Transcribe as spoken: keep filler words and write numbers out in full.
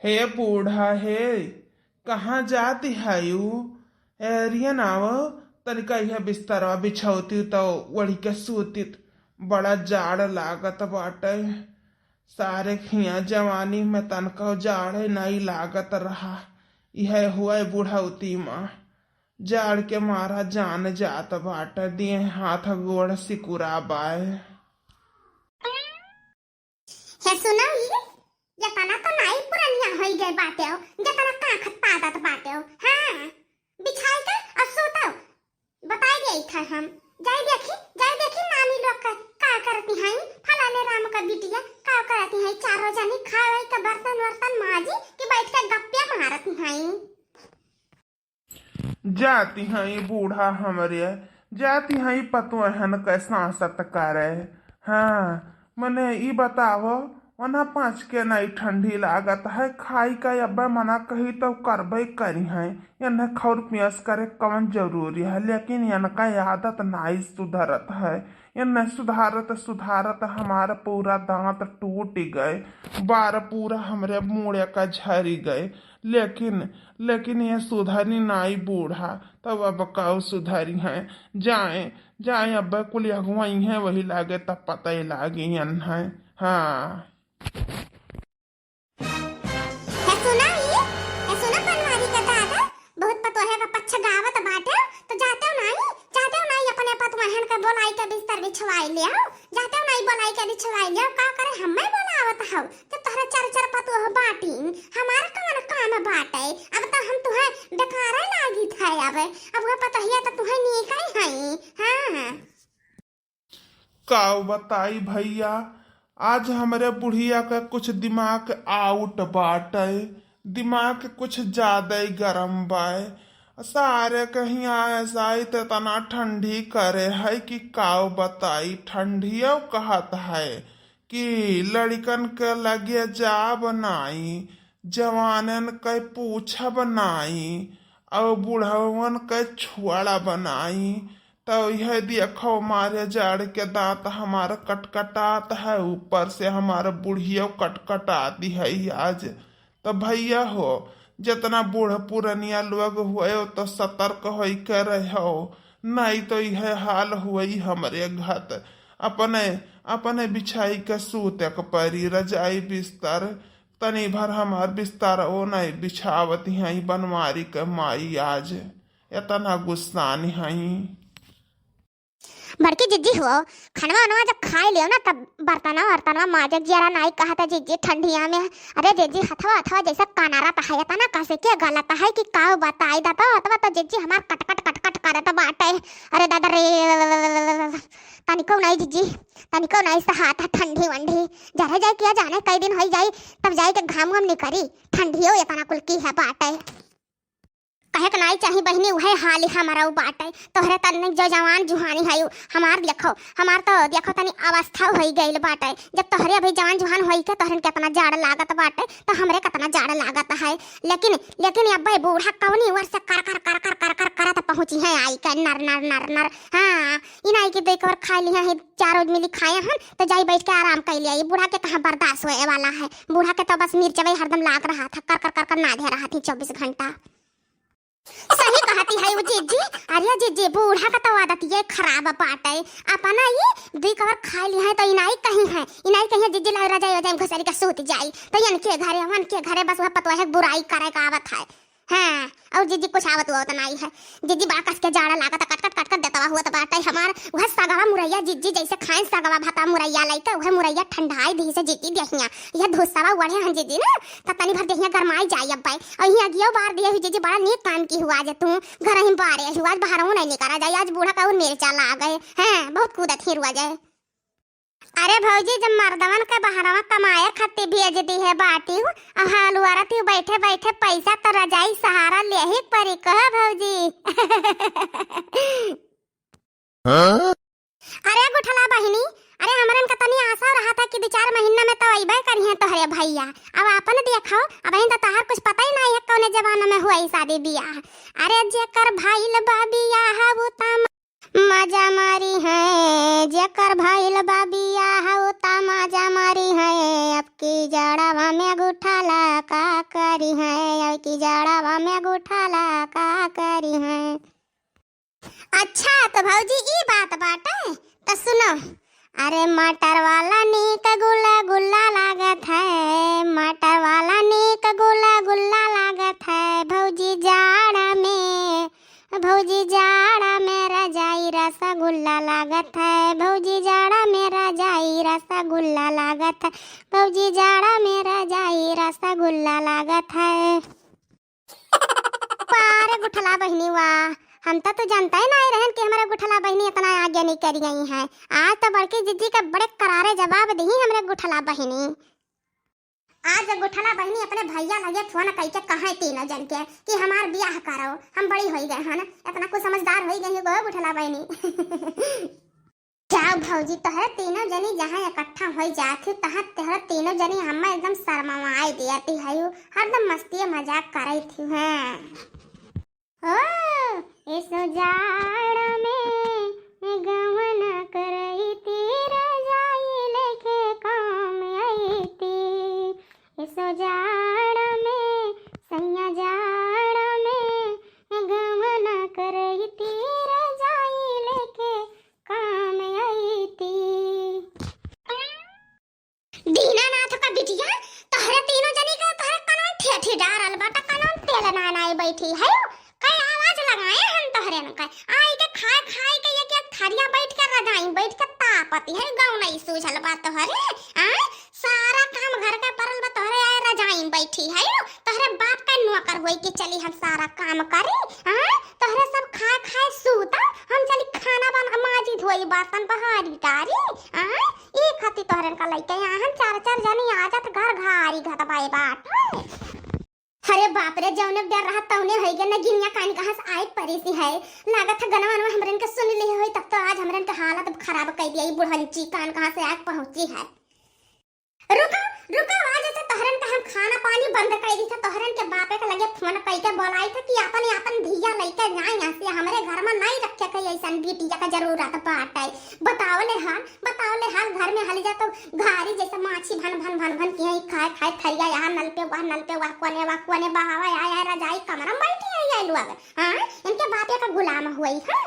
हे बूढ़ा हे, कहाँ जाति हयू? एरियन आव, तनिका इहे बिस्तरवा बिछौती त ओढ़ि के सूतित। बड़ा जाड़ लागत बाटे। सारे हियाँ जवानी में तनका जाड़े नाई लागत रहा, इहे हुए बुढ़ौती में। जाड़ के मारा जान जात बाटे, देह हाथ गोड़ सिकुरा बाए। हे सुनउ ई, एतना त नाई पुरनिया होइ गए बाटेउ, जेतना काखत पादत बाटेउ। हाँ, बिछाइ के अउ सुतउ। बताइ देइत है हम। जाइ देखी, जाइ देखी नानी लोग का, का करति हईं, फलाने राम का बिटिया का करति हईं, चारो जनी खावइ के बर्तन वर्तन माजी कि बइठ के गप्पे मारति हईं। जाति हईं बूढ़ा हमरे, जाति हईं पतोहन के सांसत करे। हाँ, मने ई बतावो, ओन्हा पाँच के नाई ठंडी लागत है, खाइ का अब्बे मना कही तउ करबे करिहैं। एन्हे खौर पियस करे कवन जरूरी है, लेकिन एनका आदत नाई सुधरत है। एन्हे सुधारत सुधारत हमार पूरा दाँत टूटि गए, बार पूरा हमरे मूड़े का झरि गए। लेकिन, लेकिन ये सुधरी नाई बूढ़ा, तब अब काउ सुधरिहैं। जाए, जाए, अब कुल अगुआई हैं, वही लागे तब पता ही लागी एन्हे। हाँ। हे सुना ई, हे सुना पनवारी का दादा, बहुत पतोहे का पक्ष गावत बाटे, तो जातेउ नाई, जातेउ नाई अपने पतोहन के बोलाइ के बिस्तर बिछवाइ लेउ, जातेउ नाई बोलाइ के बिछवाइ लेउ, का करे हम्मे बोलावत हउ, जब तोहरा चार चार पतोह बाटी, हमार कवन काम बाटे, अब तो हम तुहे बेकारे लागित है, अब, अब वह पतोहिया तो तुहे नीक ही हई, हाँ। काउ बताई भइया, आज हमरे बुढ़िया क कुछ दिमाग out बाटे, दिमाग कुछ जादइ गरम बाय। सारे कहीं आए साइत एतना ठंडी करे है कि काउ बताई। ठंडियो कहत है कि लड़िकन के लगे जाब नाई, जवानन के पूछब नाई, अउ बुढ़वन के छोड़ब नाई। तउ इहे देखउ, मारे जाड़ के दाँत हमार कटकटात है, ऊपर से हमार बुढ़ियो कटकटाती है आज। तउ भइया हो, जेतना बूढ़ पुरनिया लोग होए, तो सतर्क होइके रहो, नाहीं तो इहे हाल होई हमरे घत। अपने, अपने बिछाइके सूते के परी रजाई बिस्तर। तनी भर हमार बिस्तर ओ नाहीं बिछावती हैं बनवारी के माई आज। एतना गुस्सान हईं। बड़की जिज्जी हो, खनवा वनवा जब खाइ लेव ना, तब बर्तनवा वर्तनवा माजे जियरा नाई कहत है जिज्जी ठंडिया में। अरे जिज्जी, हथवा हथवा जैसे कनारत है, एतना कसे के गलत है कि काउ बताई। दादा, हथवा तो जिज्जी हमार कटकट कटकट करत बाटे। अरे दादा रे, तनिको नाई जिज्जी, तनिको नाई सहात है ठंडी वंडी। जरे जाए किया जाने कई दिन होई जाई, तब जाए के घाम वाम निकरी। ठंडियो एतना कुल की है बाटे। कहे के नाई चाही बहिनी, उहे हाल हमरउ बाटे। तोहरे तनी जो जवान जुहानी हयू, हमार देखो, हमार तो देखो तनी अवस्था होई गइल बाटे। जब तोहरे अभी जवान जुहान होई के तोहरन केतना जाड़ लागत बाटे, तो हमरे केतना जाड़ लागत है। लेकिन, लेकिन अब्बे बूढ़ा कौनी ओर से कर, कर, कर, कर, कर, कर करत पहुँची है आई के नर, नर, नर, नर। हाँ, ई नाई कि दो एक बार खाइ लिया है, चार रोज मिली खाए हन, तो जाई बैठ के आराम कर लिया। ई बूढ़ा के कहाँ बर्दाश्त होए वाला है? बूढ़ा के तो बस मिर्चवे हरदम लाग रहा था, कर, कर, कर, कर नाधे रहा थी चउबीस घंटा। सही कहती है वो जिज्जी। अरे जिज्जी, बूढ़ा का तो आदत ये खराब बाटे। अपना ये दुई कवर खाइ ली है तो इनाई कहीं है, इनाई कहीं है जिज्जी लाई रजाई वजाई में घुसरी के सूत जाई। तो इनके घरे, उनके घरे बस वह पतोहे के बुराई करे का आवत है। हाँ, और जिज्जी कुछ आवत हुआ उतना ही है। जिज्जी बड़ा कस के जाड़ा लागत, कट कट कट कट देतवा हुआ तो बाटे हमार। वह सगवा मुरैया जिज्जी जैसे खाए सगवा भाता मुरैया लइके, वह मुरैया ठंडाई दी से जिज्जी देहिया। यह धुसवा ओढ़े हन जिज्जी ना, त तनी भर देहिया गरमाई जाई अब्बे। और यही अगियो बार दिए हुई जिज्जी, बड़ा नीक काम की हुआ जे तू। घर ही बारे हुआ, आज बाहरों नहीं निकला जाए, आज बूढ़ा का और मिर्चा लाग गए हैं, बहुत कूदत ही रुआ जाए। अरे भौजी, जब मर्दवन के बहरवा कमाए खातिर भेज दी है बाटी, अब हाल उरत ही बैठे बैठे पैसा तो रजाई सहारा ले ही परी कह भौजी। हाँ? अरे गुठला बहिनी, अरे हमरन का तनी आशा रहा था कि दो चार महीना में तो अइबे करिहें तोहरे भैया। अब आपन देखो, अब तो तहार कुछ पता ही नहीं है कौने जमाना में हुआ ई शादी बियाह। अरे जेकर भइल बा बियाह वो तम मजा मारी है, जेकर भइल बा बियाह, उ ता मजा मारी है। अब की जाड़वा में गुठाला का करी है, अब की जाड़वा में गुठाला का करी है। अच्छा, तो भौजी, ई बात बाटे, तो सुनो। अरे, मटर वाला नीक गुला गुला लागत है, मटर वाला नीक गुला गुला लागत है। भौजी जाड़ा में, भौजी जाड़ा में रजाई रसगुल्ला लागत है, भौजी जाड़ा में रजाई रसगुल्ला लागत है, भौजी जाड़ा में रजाई रसगुल्ला लागत है। वाह रे गुठला बहिनी वाह, हम तो, तो जानते ही नहीं रहन कि हमारे गुठला बहिनी इतना आगे नहीं करी गई हैं। आज तो बड़की जिज्जी का बड़े करारे जवाब दी हमरे गुठला बहिनी। आज गुठला बहिनी अपने भैया लगे फोन कइके कहे तीनों जन के कि हमार बियाह करो, हम बड़ी होई गए हन, इतना कुछ समझदार होई गई हो गुठला बहिनी। जाओ भौजी, तोहरे तीनों जनी जहाँ इकट्ठा होई जात ही, तहाँ तोहरे तीनों जनी हमें एकदम शर्माए दियाती है, हरदम मस्ती मजाक करे थी हैं। ओ, इस जाड़ में गवन करई ती रजाई लेके काम आई ती। इस जाड़ में, सैया जाड़ में गवन करई ती रजाई लेके काम आई ती। दीनानाथ का बिटिया, तोहरे तीनों जनी का तोहरे कनन ठेठी डारल बाटा, कनन तेल नानाए बैठी है। कई आवाज लगाए हम तोहरे न कई। आई के खाए खाए के एक एक थरिया बैठ के रजाई बैठ के तापती है, गाँव नहीं सूझल बा तोहरे। आ, सारा काम घर के परल बा तोहरे, आए रजाई बैठी है। तोहरे बाप का नौकर होई के चली हम सारा काम करी। आ, तोहरे सब खाए खाए सूता, हम चली खाना बना, माजी धोई बर्तन बहारी टारी। आ, ई खातिर तोहरन का लइके यहाँ हम चार चार जनी आ जात घर घारी घटबाए बाट। अरे बाप रे, जौने बेर रहा तौने होई गए, नगिनिया कान कहाँ से आए परी सी है। लागत है गनवा वनवा हमरन के सुन लिए होई, तब तो आज हमरन के हालत खराब कर दिया। ई बुढ़ंची कान कहाँ से आए पहुँची है। रुको, रुको, आज तो तोहरन के हम खाना पानी बंद कर दी था। तोहरन के बापे के लगे फोन कई के बोलाई था कि अपन, अपन धिया लइके जाए यहाँ से, हमरे घर में नहीं रखे के ऐसन बिटिया का जरूरत बाटे। बताओ ले हाल, बताओ ले हाल, घर में हल जा तो घारी जैसे माछी भन भन भन भन की है, खाए खाए थरिया यहाँ नल पे वहाँ, नल पे वहाँ, कोने वहाँ, कोने बहावा आए आए रजाई कमरा में बैठी है ये लोग। हाँ, इनके बापे का गुलाम हुई है।